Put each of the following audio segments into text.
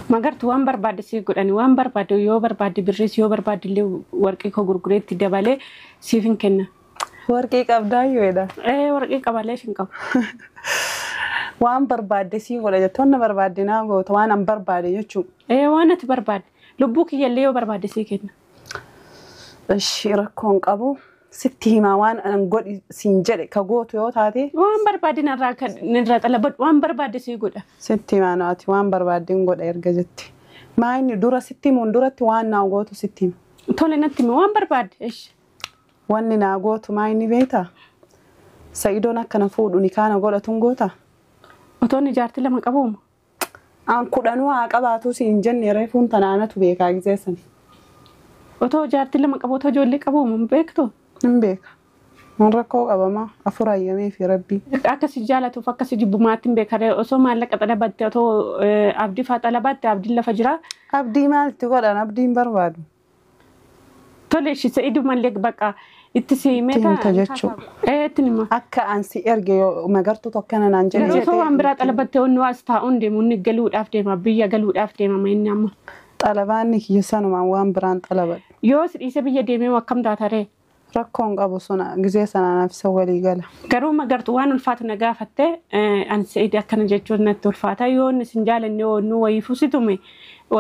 Magartuu waan barbaadde siif godhani waan barbaadde yoo barbaadde birriis yoo barbaadde illee warqii koo gurgureetti dabalee siif hin kenna. Warqii qabdaa yoodha. Ee warqii qabalee hin qabu. Waan barbaadde siif godha jettee wanna barbaadde naa goota waan an barbaade jechuudha. Ee waan ati barbaadde lubbuu kiyyallee yoo barbaadde sii kenna. Ishii rakkoon qabu sitti himaa waan an godhi siin jedhe ka gootu yoo taate. Waan barbaadde narraa narraa xalabadhu waan barbaadde sii godha. Sitti himaa naati waan barbaadde hin godha erga jette. Maa inni dura sitti himuun duratti waan naa gootu sitti hima. Tole natti hima waan barbaadde. Ishi. Wanni naa gootu maa inni beektaa? Sa'idoon akkana fuudhu ni kaana godhatuun goota? Otoo inni jaartii lama qabuuma. An kudhanuu haa qabaatu siin jenne reefuun tanaanatu beekaa gizeessan. Otoo jaartii lama qabu otoo ijoollee qabuuma hin beektu? Hin beeka. Mun rakkoo qabamaa afur hayyamee fi rabbii. Akka si jaalatuuf akka si jibbu maatti hin beekaree osoo maallaqa xalabatte otoo abdii faa xalabatte abdiin lafa jira. Abdii maalitti godhan abdiin barbaadu. Tole ishii Sa'idu mallee bakka itti si himee Itti himta jechuudha. Ee itti hima. Akka an si erge yoo magartuu tokkana naan jedhe Garuu osoo waan biraa xalabatte onnuu as taa'uun deemu inni galuudhaaf deema biyya galuudhaaf deema inni amma. Xalabaanni kiyya sanumaan waan biraan xalabadhu. Yoo si dhiise biyya deemee akkam taata ree? Rakkoon qabu suna gizee sanaan afisa walii gala. Garuu magartuu waan ulfaatu na gaafatte ani Sa'id akkana jechuun natti ulfaata yoo inni sin jaalanne onnuu wayiifuu si tume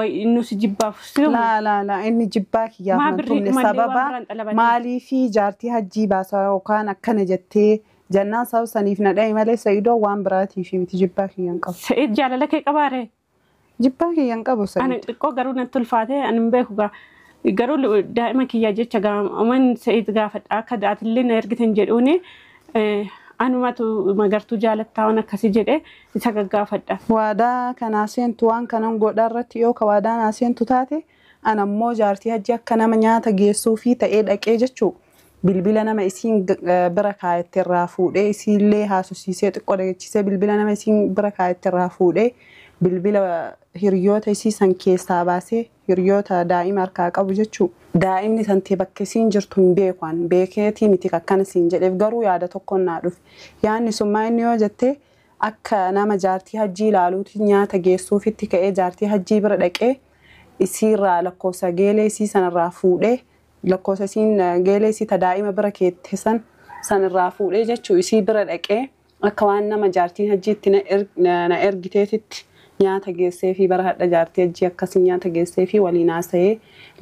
inni si jibbaaf si tume. Laa laa laa inni jibbaa kiyyaaf Maa nan birrii tumne dhumallee waan sababa biraan xalabatte. maaliifii jaartii hajjii baasaa yookaan akkana jettee jannaan sababa saniif na dhahe malee Sa'idoo waan biraatiif miti jibbaa kiyya hin qabu. Sa'id jaalala kee qabaaree? Jibbaa kiyya hin qabu Ani Sa'id. xiqqoo garuu natti ulfaate ani hin beeku gaa. Garuu daa'ima kiyya jecha gaaman Sa'id gaafadha akka atillee na ergitan jedhuuni anumatu magartuu jaalattaa waan akkasii jedhe isa gaggaafadha. Waadaa kanaa seentu waan kanan godha irratti yoo ka waadaa naa seentu taate ana ammoo jaartii hajji akka nama nyaata geessuu fi ta'ee dhaqee jechuu bilbila nama isiin bira kaayette irraa fuudhee isiillee haasofsiisee xiqqoo dhageechisee bilbila nama isiin bira kaayette irraa fuudhee bilbila hiriyoota isii san keessaa baasee hiriyoota daa'ima harkaa qabu jechuu. Daa'imni santee bakka isiin jirtu hin beeku beekeetii miti akkana siin jedheef garuu yaada tokkoon naa dhufe. Yaadni sun maa inni yoo jettee akka nama jaartii hajjii ilaaluuti nyaata geessuufitti ka'ee jaartii hajjii bira dhaqee isiirraa lakkoofsa geelee isii sanarraa fuudhee lakkoofsa isiin geelee isii ta daa'ima bira keette san sanarraa fuudhee jechuu isii bira dhaqee akka waan nama jaartiin hajjiitti na ergiteetitti nyaata geessee fi bara hadha jaartii hajjii akkasii nyaata geessee fi waliin haasa'ee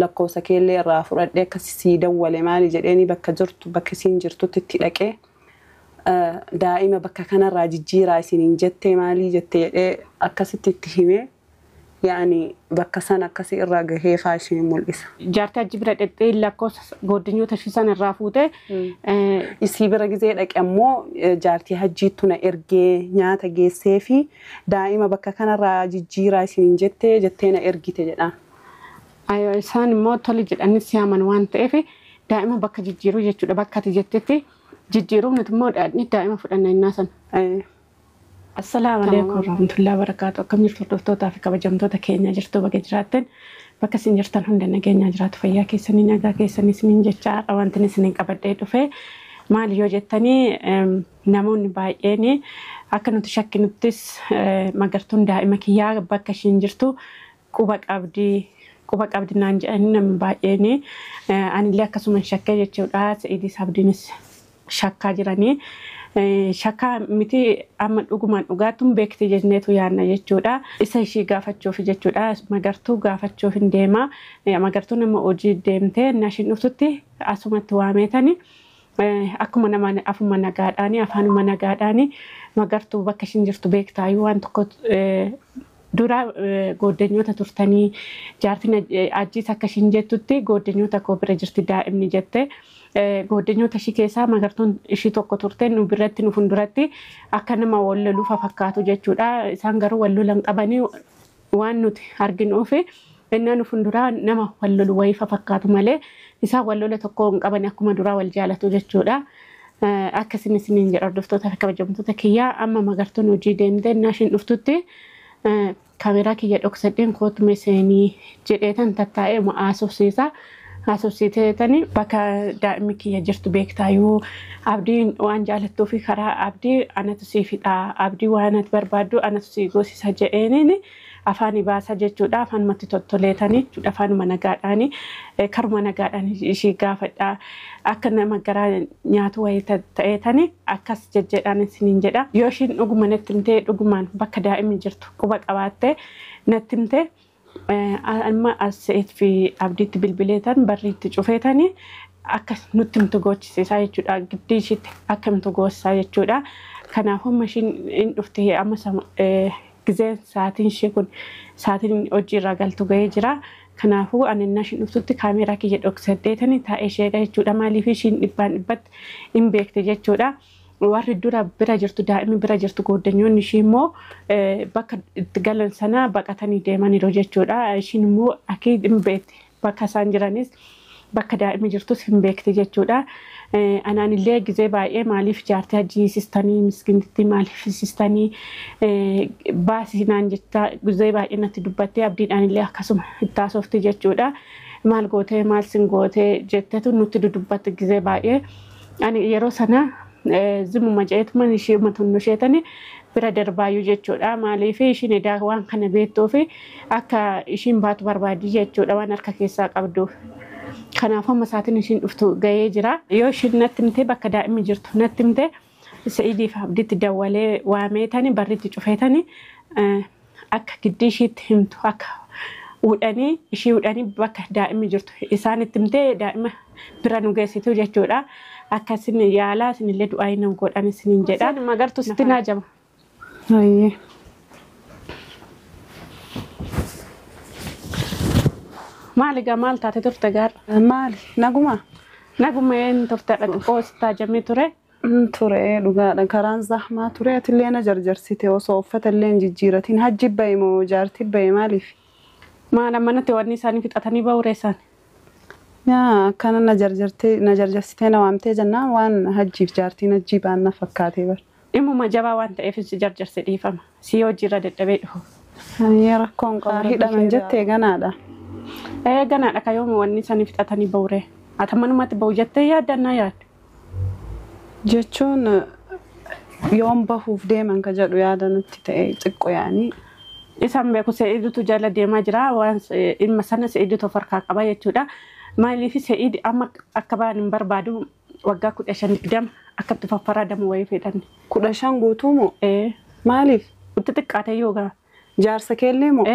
lakkoofsa keellee irraa fudhadhee akkasii sii dawwale maali jedheeni bakka jirtu bakka isiin jirtutti itti dhaqee daa'ima bakka kanarraa jijjiiraa isiniin jettee maalii jettee jedhee akkasitti itti himee yaani bakka san akkasii irraa gahee faa isheen mul'isa. Jaartii hajji bira dhaqxee lakkoofsa godinyoota ishii san irraa fuutee Isii bira gizee dhaqe ammoo jaartii hajjiittu na ergee nyaata geessee fi daa'ima bakka kanarraa jijjiiraa isiniin jettee jettee na ergite jedha. Isaan immoo tole jedhanii si aman waan ta'eef daa'ima bakka jijjiiruu jechuudha bakka ati jettetti jijjiiruuf nuti immoo daa'ima fudhanna innaa sana. Assalaamu alaikum warahmatullahi wabarakatuh. Akkam jirtu hordoftootaa fi kabajamtoota keenya jirtu bakka jiraattan bakka isin jirtan hunda nageenyaa jiraatu fayyaa keessanii nagaa keessanii isiniin jecha har'a wanti isiniin qabadhee dhufe maali yoo jettanii namoonni baay'een akka nuti shakkinuttis magartuun daa'ima kiyyaa bakka ishiin jirtu quba qabdi quba qabdi naan jedhanii namni baay'een anillee akkasuma shakkee jechuudha. Sa'idis Abdiinis shakkaa jiranii. Shakkaa miti amma dhugumaan dhugaatuun beekti jenneetu yaadna jechuudha. Isa ishii gaafachuuf jechuudha. Magartuu gaafachuuf hin deema. Magartuun nama hojii deemtee na ishiin dhuftutti asumatti waameetani. Akkuma nama afuma nagaadhaani afaanuma nagaadhaani magartuu bakka ishiin jirtu beektaayyuu waan tokko dura goddanyoota turtanii jaartiin ajjiis akka ishiin jettutti goddanyoota koo bira jirti daa'imni jette. Goddanyoota ishii keessaa magartuun ishii tokko turte nu biratti nu fuulduratti akka nama wal loluuf fakkaatu jechuudha. Isaan garuu wal lolan qabanii waan nuti arginuuf inni nu fuulduraa nama wal lolu wayii fakkaatu malee isaan wal lola tokko hin qaban akkuma duraa wal jaalatu jechuudha. Akkasiin isiniin jedha hordoftoota fi kabajamtoota kiyyaa amma magartuun hojii deemtee innaa ishiin dhuftutti kaameraa kiyya dhoksadheen kootu seenii jedheetan tattaa'ee haasofsiisa. Haasofsiiteetani bakka daa'imni kiyya jirtu beektaayyuu abdiin waan jaalattuu fi karaa abdii anatu sii fixaa abdii waan ati barbaaddu anatu sii goosisa jedheeniin Afaanii baasa jechuudha. Afaanumatti tottoleetanii jechuudha. Afaanuma nagaadhaanii karuma nagaadhaan ishii gaafadha. Akka nama garaa nyaatu wayii ta'eetanii akkas jejjedhaan isiniin jedha. Yoo ishiin dhuguma natti himtee dhugumaan bakka daa'imni jirtu quba qabaattee natti himtee amma as fi Abdiitti bilbileetan barriitti cufeetanii akka nutti himtu gochisiisaa jechuudha. Giddii ishiitti akka himtu goosisaa jechuudha. Kanaafuu amma ishiin hin dhufte amma gizeen sa'aatiin ishee kun sa'aatiin hojiirraa galtu ga'ee jira. Kanaafuu ani innaa ishiin dhuftutti kaameeraa kiyya dhoksadheetanii taa'ee ishee eega jechuudha. Maaliif ishiin dhibbaan dhibbatti hin beekte jechuudha. Warri dura bira jirtu daa'imni bira jirtu gooddanyoonni ishii immoo bakka itti galan sana baqatanii deemaniiru jechuudha. Ishiin immoo akii hin beekte bakka isaan jiranis bakka daa'imni jirtus hin beekte jechuudha. Anaan illee gizee baay'ee maaliif jaartii hajji sistanii miskiintitti maaliif sistanii baasii naan jetta gizee baay'ee natti dubbattee Abdiidhaan illee akkasuma itti haasofti jechuudha. Maal gootee maal sin gootee jettetu nutti dudubbatte gizee baay'ee. Ani yeroo sana zimuma jeetuma ishee uummatannu isheetani bira darbaayyuu jechuudha. Maaliif ishiin edaa waan kana beektuu fi akka ishiin baatu barbaaddi jechuudha waan harka keessaa qabduuf. Kanaafuu amma sa'aatiin ishiin dhuftu ga'ee jira. Yoo ishiin natti himtee bakka daa'imni jirtu natti himtee Sa'iidii fi Abdiitti dawwalee waameetani barriitti cufeetani akka giddii ishiitti himtu akka hudhanii ishii hudhanii bakka daa'imni jirtu isaanitti himtee daa'ima bira nu geessitu jechuudha. Akkasin yaalaa isinillee du'aa hin godhan isiniin jedha. Magartuu sitti naajama. Ayyee. Maali gaa maal taate turte gaara? Maali? Naguma? Naguma een turte xiqqoo sitti haajamee ture. Ture dhugaadha. Karaan zahmaa ture atillee na jarjarsite osoo uffata illee hin jijjiiratin. Hajji bahe moo jaarti bahe maaliif? Maal ammanatti wanni isaanii fixatanii bahu reessaan? Yaa akkana na jarjartee na jarjarsitee na waamtee jennaan waan hajjiif jaartiin hajjii ba'an na fakkaatee bara. Dhimuma jabaa waan ta'eef si jarjarse dhiifama. Si hojiirra dadhabee dhufu. Ayyee rakkoon qabu. Hidhaman jettee ganaadha. Ganaadha ka yooma wanni isaanii fixatanii bahu ree. Ati manumatti bahu jettee yaaddannaa yaaddu. Jechuun yoom bahuuf deeman ka jedhu yaada natti ta'e xiqqoo yaanii. Isaan beeku Sa'iidutu jala deemaa jira waan ilma sana Sa'iidutu of harkaa qaba jechuudha. Maaliif Sa'iid amma akka ba'an hin barbaadu waggaa 15-20 akkatti faffaradamu wayii fedhan. 15 guutuu moo? Maaliif? Itti xiqqaate yoo gaa. Jaarsa keellee moo?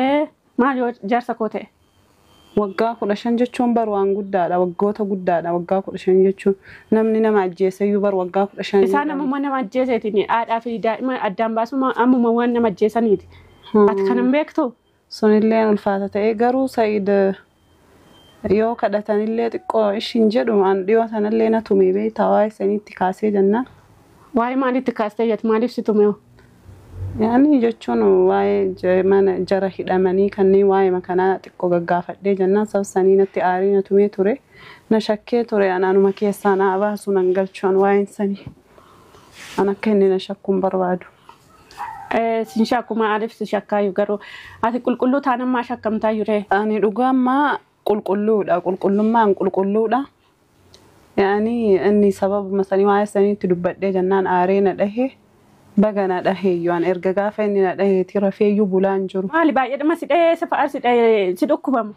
Maal yoo jaarsa koo ta'e? Waggaa 15 jechuun bar waan guddaadha. Waggoota guddaadha waggaa 15 jechuun. Namni nama ajjeeseyyuu bar waggaa 15. Isaan ammuma nama ajjeeseetiin haadhaa fi daa'ima addaan baasuma ammuma waan nama ajjeesaniiti. Ati kan hin beektu? Sunillee ulfaata ta'e garuu Sa'iid yoo kadhatanillee xiqqoo ishiin jedhu an dhiyoo sanallee na tumee beektaa waa'ee saniitti kaasee jennaan. Waa'ee maaliitti kaastee jettu maaliif si tumee? Yaani jechuun waa'ee mana jara hidhamanii kanneen waa'ee makanaa xiqqoo gaggaafadhee jennaan sabsanii natti aarii na tumee ture. Na shakkee ture anaanuma keessaa na baasu nan galchu an waa'een sanii. An akka inni na shakkuun barbaadu. Sin shakkuma maaliif si shakkaayu garuu ati qulqulluu taanaan maa shakkamtaa jiree? Ani dhugaa qulqulluudha. Qulqullummaan qulqulluudha. Yaani inni sababuma sanii waa'ee saniitti dubbadhee jennaan aaree na dhahee baga na dhaheeyyuu an erga gaafa inni na dhaheeti rafeeyyuu bulaa hin jiru. Maali baay'eedhuma si dhahee si fa'a si dhahee si dhukkubamu?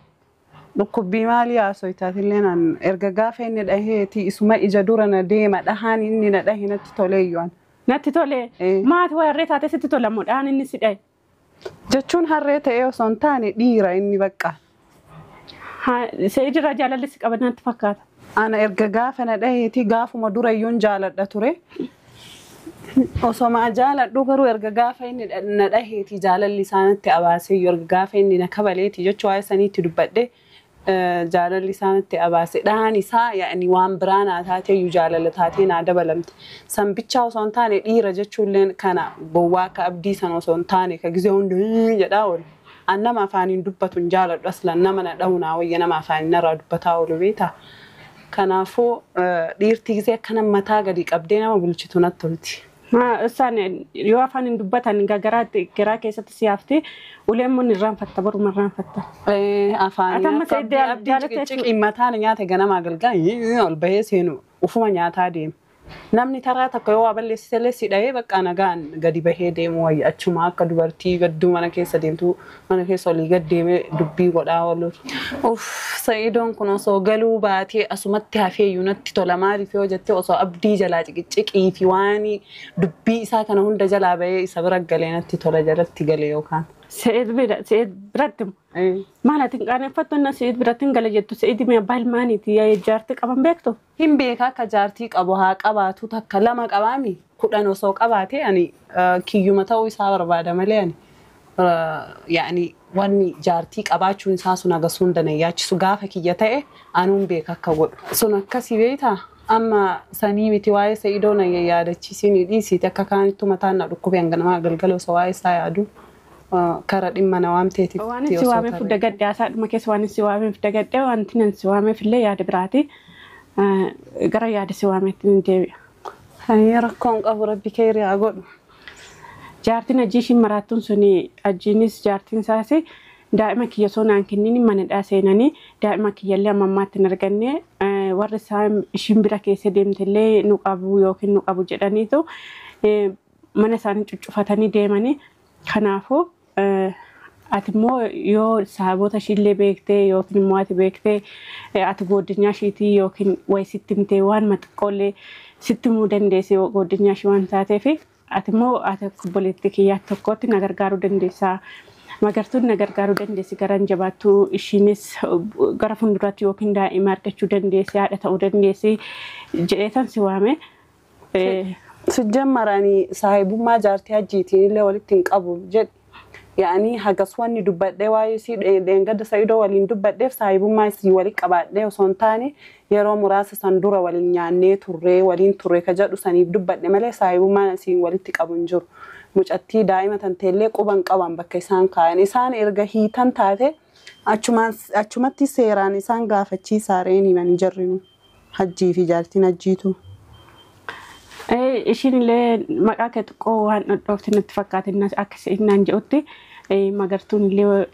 Dhukkubbii maalii haasoytaatillee naan erga gaafa inni dhaheeti isuma ija dura na deema dhahaan inni na dhahe natti toleeyyuu an. Natti tole? Maati waa harree taatee sitti tolamu dhahaan inni si dhahe? Jechuun harree ta'ee osoo hin taane dhiira inni bakka. Sa'iidirraa jaalalli si qaban natti fakkaata. Ana erga gaafa na dhaheeti gaafuma durayyuun jaaladha ture. Osoma jaaladhu garuu erga gaafa inni na dhaheeti jaalalli isaanitti abaasee erga gaafa inni na kabaleeti jechuu waa'ee saniitti dubbadhe jaalalli isaanitti abaase dhahaan isaa yaa'ni waan biraa naa taateeyyuu jaalala taatee naa dabalamte. San bichaa osoo hin taane dhiira jechuulleen kana gowwaa akka Abdii sana osoo hin taane ka gizee hundi jedhaa oolu. An nama afaaniin dubbatu hin jaaladhu aslan nama na dhahu naa wayya nama afaaniin narraa dubbataa oolu beektaa. Kanaafuu dhiirti gizee akkana mataa gadi qabdee nama bulchitu natti tolti. Isaan yoo afaan hin dubbatan garaa keessatti si hafti uleen mun irraanfatta boruma irraanfatta. Afaan Abdii ciqiin mataan nyaata ganamaa galgala ol bahee seenu ufuma nyaataa deema. Namni taraa takka yoo waa balleessisellee si dhahee bakka nagaan gadi bahee deemu wayya achuma akka dubartii gadduu mana keessa deemtu mana keessa olii gad deemee dubbii godhaa oolu. Uff Sa'iidoon kun osoo galuu baatee asumatti hafee iyyuu natti tola maaliif yoo jette osoo abdii jalaa ciqiciqii fi waan dubbii isaa kana hunda jalaa bahee isa bira galee natti tola jalatti galee yookaan. Se'eet biratti maal ati hin qaaneffattu na Se'eet biratti hin gala jettu Se'eet mee abbaa ilmaaniiti jaartii qaban beektu. Hin beekaa akka jaartii qabu haa qabaatu takka lama qabaami 10 osoo qabaate ani kiyyuma ta'uu isaa barbaada malee ani yaani wanni jaartii qabaachuun isaa sun agarsiisuu hin dandeeyaachisu gaafa kiyya ta'e anuun beeka akka godhu. Sun akkasii beektaa amma sanii miti waa'ee Sa'idoo na yaadachiisiin dhiisiiti akka kaanittu mataan na dhukkube hanganamaa galgala osoo waa'ee isaa yaadu. Kara dhimma na waamteeti. Waan si waameef dagadhe hasaadhuma keessa waan si waameef dagadhe wanti nan si waameef illee yaada biraati. Gara yaada si waameetti ni deebi'a. Ani rakkoon qabu rabbi keerii haa godhu. Jaartiin ajii ishiin maraattuun suni ajiinis jaartiin isaas daa'ima kiyya osoo naan kennin manadhaa seenanii daa'ima kiyyallee amma ammaatti hin arganne warri isaa ishiin bira keessa deemtellee nu qabu yookiin nu qabu jedhaniitu mana isaanii cuccufatanii deemanii. Kanaafuu ati immoo yoo sababoota ishiillee beektee yookiin immoo ati beektee ati gooddinyaa ishiitii yookiin wayi sitti himtee waan maxiqqoollee sitti himuu dandeesse gooddinyaa ishii waan taateef ati immoo ati akka obboleettii kiyyaa tokkotti na gargaaruu dandeessaa. Magartuun na gargaaruu dandeessi garaan jabaattuu ishiinis gara fuulduraatti yookiin daa'ima argachuu dandeessi haadha ta'uu dandeessi jedheetan si waame. Sijjammaranii saahibummaa jaartii hajjiitiin illee walitti hin qabu jedhe. Yaani hagas wanni dubbadhee waa'ee isii dheengadda Sa'idoo waliin dubbadheef saahibummaa isii waliin qabaadhee osoo hin taane yeroo muraasa san dura waliin nyaannee turree waliin turre ka jedhu saniif dubbadhe malee saahibummaan isii walitti qabu hin jiru. Mucattii daa'ima tanteellee quban qaban bakka isaan kaayan. Isaan erga hiitan taate achumatti seeraan isaan gaafachiisaa reeni himanii jarrinu. Hajjii fi jaartiin hajjiitu. Ishiin illee maqaa kee xiqqoo waan dhodhoofte natti fakkaate akka naan jedhutti magartuun illee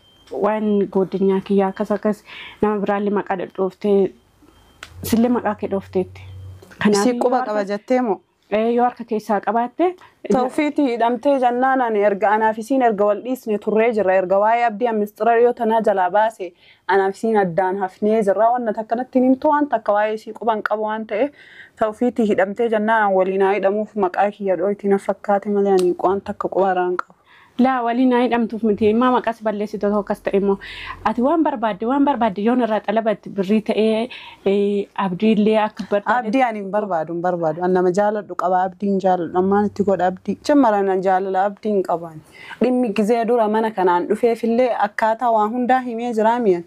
waan gooddinyaa kiyyaa akkas akkas nama biraallee maqaa dhodhooftee sillee maqaa kee dhoofteetti. Isii quba qaba jettee moo? Yoo harka keessaa qabaatte. Tawfiitii hidhamtee jennaan ani erga anaaf isiin erga wal dhiisne turree jirra erga waa'ee abdii ammisxira dhiyoo tanaa jalaa baase anaaf isiin addaan hafnee jirra waan takkanatti himtu waan takka waa'ee isii quban qabu waan ta'eef tawfiitii hidhamtee jennaan waliin haa hidhamuuf maqaa kiyya dhooyti na fakkaate malee ani waan takka quba irraa hin qabu. Laa waliin haa hidhamtuuf miti immoo maqaas balleessitu tokko akkas ta'e immoo ati waan barbaadde yoon irraa xalabatti birrii ta'ee abdii illee akka barbaadde. Abdii ani hin barbaadu hin barbaadu ani nama jaaladhu qaba abdii hin jaaladhu ammaan itti godha abdii jammaran jaalala abdii hin qaban dhimmi gizee dura mana kanaan dhufeefillee akkaataa waan hundaa himee jiraa mi'an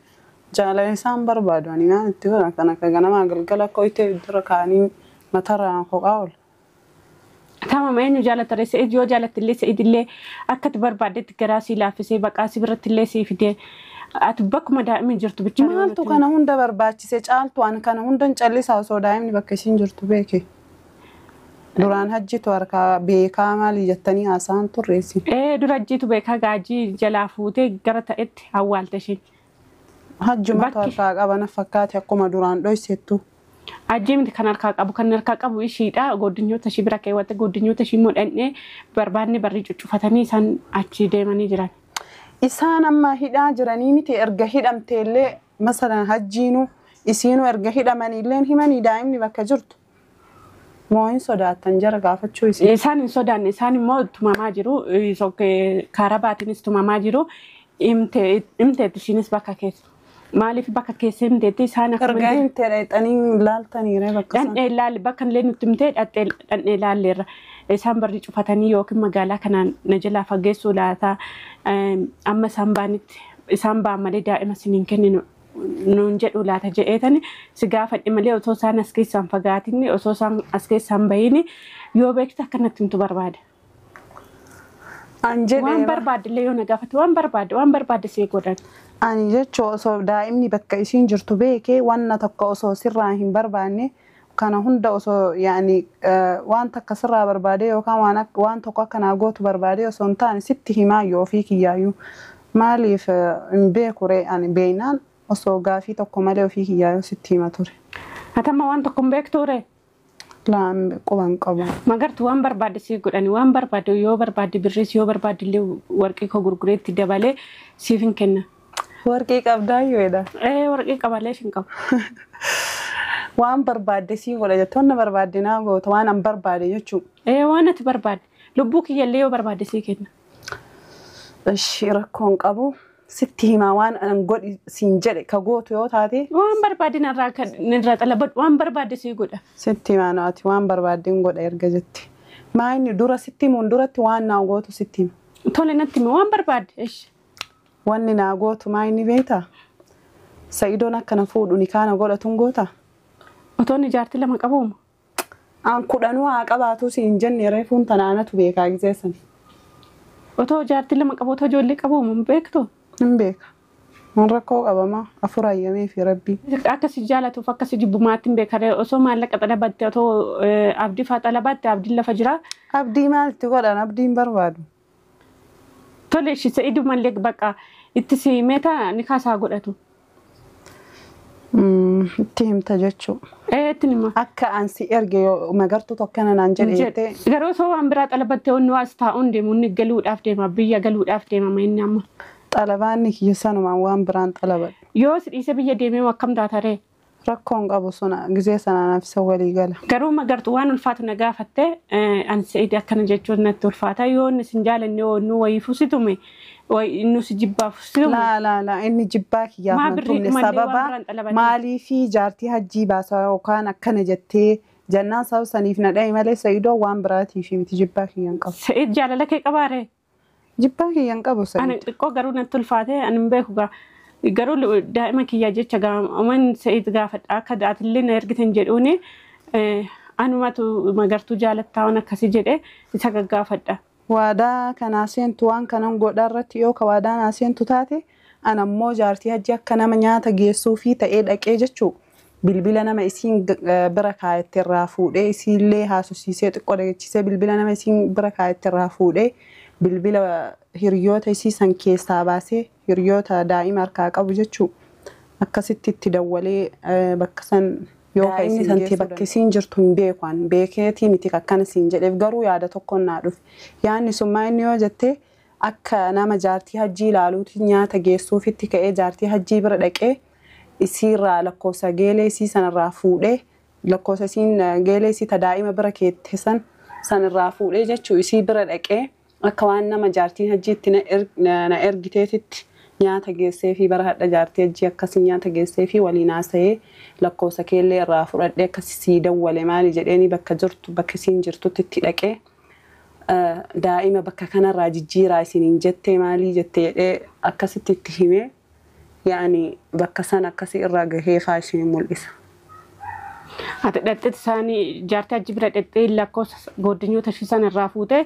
jaalala isaan barbaadu ani naan itti godha kan akka ganamaa galgala akka hoyitee dura kaanii matarraan kophaa oolu. Tamam eenyu jaallatare Se'id yoo jaalattillee Se'id illee akka ati barbaaddetti garaa sii laaffisee baqaa si biratti illee sii fidee ati bakkuma daa'imni jirtu bichaa. Maaltu kana hunda barbaachise caaltu an kana hunda hin callisaa osoo daa'imni bakka ishiin jirtu beeke. Duraan hajjitu harkaa beekaa maali jettanii haasa'an turreessi. Dura hajjitu beekaa gaajii jalaa fuutee gara ta'etti awwaalte ishiin. Hajjumatu harkaa qaba na fakkaate akkuma duraan dhoysettu. Ajjii miti kan harkaa qabu kan harkaa qabu ishiidha gooddinyoota ishii bira keewwatte gooddinyoota ishii immoo dhandhee barbaadne barrii cuccufatanii isaan achi deemanii jiran. Isaan amma hidhaa jiranii miti erga hidhamteellee masalan hajjiinu isiinuu erga hidhamaniillee himanii daa'imni bakka jirtu. Moo hin sodaattan jara gaafachuu isii. Isaan hin sodaanne isaan immoo tumamaa jiru karaa baatiinis tumamaa jiru himteetti ishiinis bakka keessa. Maaliif bakka keessa himteetti isaan akka ergaa himtee dhaqxanii laaltaniire bakka isaan. Dhandhee laalle bakka illee nutti himtee dhandhee laalleerra. Isaan barri cufatanii yookiin magaalaa kanaan na jalaa fageessuu laata amma isaan baanitti isaan ba'an malee daa'ima isiniin kenninu nuun jedhu laata jedheetani si gaafadhe malee osoo isaan as keessaan fagaatinni osoo isaan as keessaan bahiini yoo beekte akkanatti himtu barbaada. Waan barbaadde illee yoo na gaafate waan barbaadde see godhan. Ani jechuun osoo daa'imni bakka ishiin jirtu beekee wanna tokko osoo sirraa hin barbaanne kana hunda osoo yaani waan takka sirraa barbaade yookaan waan tokko akkanaa gootu barbaade osoo hin taane sitti himaa yoo ofii kiyyaayyuu maaliif hin beeku ree ani beeknaan osoo gaafii tokko malee ofii kiyyaayyuu sitti hima ture. Atamma waan tokko hin beektuu ree? Laan quban qabu. Magartuu waan barbaadde siif godhani waan barbaadde yoo barbaadde birriis yoo barbaadde illee warqii koo gurgureetti dabalee siif hin kenna. Warqii qabdaa yoodha. Ee warqii qabalee hin qabu. Waan barbaadde sii godha jettee wanna barbaadde naa goota waan an barbaade jechuudha. Ee waan ati barbaadde lubbuu kiyyallee yoo barbaadde sii kenna. Ishii rakkoon qabu sitti himaa waan an godhi siin jedhe ka gootu yoo taate. Waan barbaadde narraa narraa xalabadhu waan barbaadde sii godha. Sitti himaa naati waan barbaadde hin godha erga jette. Maa inni dura sitti himuun duratti waan naa gootu sitti hima. Tole natti hima waan barbaadde. Ishi. Wanni naa gootu maa inni beektaa? Sa'idoon akkana fuudhu ni kaana godhatuun goota? Otoon ijaartii lama qabuuma. An kudhanuu haa qabaatu siin jenne reefuun tanaanatu beekaa gizeessan. Otoo ijaartii lama qabu otoo ijoollee qabuuma hin beektu? Hin beeka. Mun rakkoo qabamaa afur hayyamee fi rabbii. Akka si jaalatuuf akka si jibbu maatti hin beekaree osoo maallaqa xalabatte otoo abdii faa xalabatte abdiin lafa jira. Abdii maalitti godhan abdiin barbaadu? Tole ishii sa'idu mallee bakka itti siimee taa ni kaasaa godhatu. Itti himta jechuudha. Itti hima. Akka an si erge magartuu tokkana naan jedhe jettee. Garuu osoo waan biraa xalabattee onni as taa'uun deemu inni galuudhaaf deema biyya galuudhaaf deema inni amma. Xalabaanni kiyya sanumaan waan biraan xalabadhu. Yoo si dhiise biyya deemee akkam taataree? Rakkoon qabu suna gizee sanaan afisa walii gala. Garuu magartuu waan ulfaatu na gaafatte ani Sa'iid akkana jechuun natti ulfaata yoo inni sin jaalanne yoo inni wayii fusitume inni si jibbaaf fusitume. Laa laa laa inni jibbaa kiyyaaf Maa nan birrii tumne dhumallee waan sababa biraan xalabatte. maaliifii jaartii hajjii baasaa yookaan akkana jettee jennaan sababa saniif na dhahe malee Sa'iidoo waan biraatiif miti jibbaa kiyyan qabu. Sa'iid jaalala kee qabaaree? Jibbaa kiyyan qabu Ani Sa'iid. xiqqoo garuu natti ulfaate ani hin beeku gaa. Garuu daa'ima kiyya jecha gaaman Sa'iid gaafadha akka atillee na ergitan jedhuuni anumatu magartuu jaalattaa waan akkasii jedhe isa gaggaafadha. Waadaa kanaa seentu waan kanan godha irratti yoo ka waadaa naa seentu taate an ammoo jaartii hajji akka nama nyaata geessuufii ta'ee dhaqee jechuu bilbila nama isiin bira kaayette irraa fuudhee isiillee haasofsiisee xiqqoo dhageechisee bilbila nama isiin bira kaayette irraa fuudhee bilbila hiriyoota isii san keessaa baasee hiriyoota daa'ima harkaa qabu jechuu akkasitti itti dawwalee bakka san yoo ka inni santee bakka isiin jirtu hin beeku an beekeetii miti akkana siin jedheef garuu yaada tokkoon naa dhufe yaadni sun maa inni yoo jette akka nama jaartii hajjii ilaaluuti nyaata geessuufitti ka'ee jaartii hajjii bira dhaqee isiirraa lakkoofsa geelee isii sanarraa fuudhee lakkoofsa isiin geelee isii ta daa'ima bira keette san sanirraa fuudhee jechuu isii bira dhaqee akka waan nama jaartiin hajjiitti na ergiteetitti nyaata geessee fi bara hadha jaartii hajjii akkasii nyaata geessee fi waliin haasa'ee lakkoofsa keellee irraa fudhadhee akkasii sii dawwale maali jedheeni bakka jirtu bakka isiin jirtutti itti dhaqee daa'ima bakka kanarraa jijjiiraa isiniin jettee maalii jettee jedhee akkasitti itti himee yaani bakka san akkasii irraa gahee faa isin mul'isa. Ati dhaqxeet isaanii jaartii achi bira dhaqxee lakkoofsa godinyoota ishii sana irraa fuutee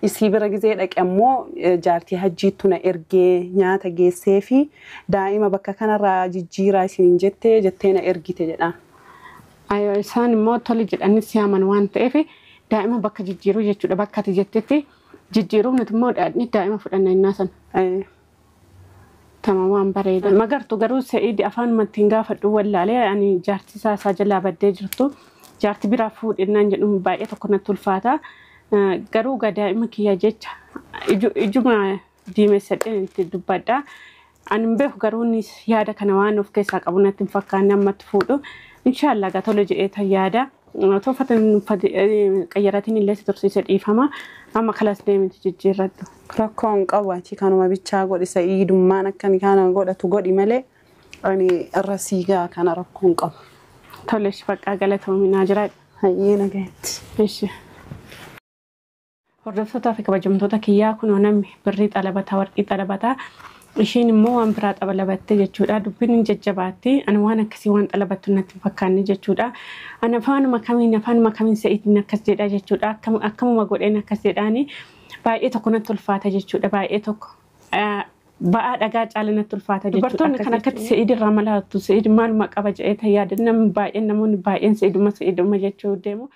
Isii bira gizee dhaqe ammoo jaartii hajjiittu na ergee nyaata geessee fi daa'ima bakka kanarraa jijjiiraa isiniin jettee jettee na ergite jedhaan. Isaan immoo tole jedhanii si yaaman waan ta'eef daa'ima bakka jijjiiruu jechuudha bakka ati jettetti jijjiiruu nuti immoo daa'ima fudhanna innaa sana. Tama waan bareeda. Magartu garuu Sa'iid afaan ittiin gaafadhu wallaalee ani jaartii isaa isaa jalaa baddee jirtu jaartii biraa fuudhinnaan jedhu baay'ee tokko natti ulfaata. Garuu gaa daa'ima kiyya jecha ijuma diimessadheen itti dubbadha. Ani hin beeku garuu innis yaada kana waan of keessaa qabu natti hin fakkaanne ammatti fuudhu. Inshaallah gaa tole jedhee tan yaada. Otoo uffata qayyaratiin illee si tursiise dhiifama. Amma kalas deemiti jijjiirradhu. Rakkoon qabu ati kanuma bichaa godhi sa'iidummaan akka kana godhatu godhi malee ani irra siigaa kana rakkoon qabu. Tole ishi baqqaa galatoominaa jiraadha. Hayyee nagaatti. Ishi. Hordoftootaa fi kabajamtoota kiyyaa kunoo namni birrii xalabataa warqii xalabataa ishiin immoo waan biraa xalabatte jechuudha. Dubbiin hin jajjabaatti. Ani waan akkasii waan xalabattu natti hin fakkaanne jechuudha. Ani afaanuma kamiin sa'iitiin akkas jedha jechuudha. Akkamuma godheen akkas jedhaani baay'ee tokko natti ulfaata jechuudha. Baay'ee tokko ba'aa dhagaa caala natti ulfaata jechuudha. Dubartoonni kan akkatti Sa'iid irraa malaattu Sa'iid maaluma qaba jedhee yaada namni baay'een namoonni baay'een Sa'iiduma Sa'iiduma jechuu deemu.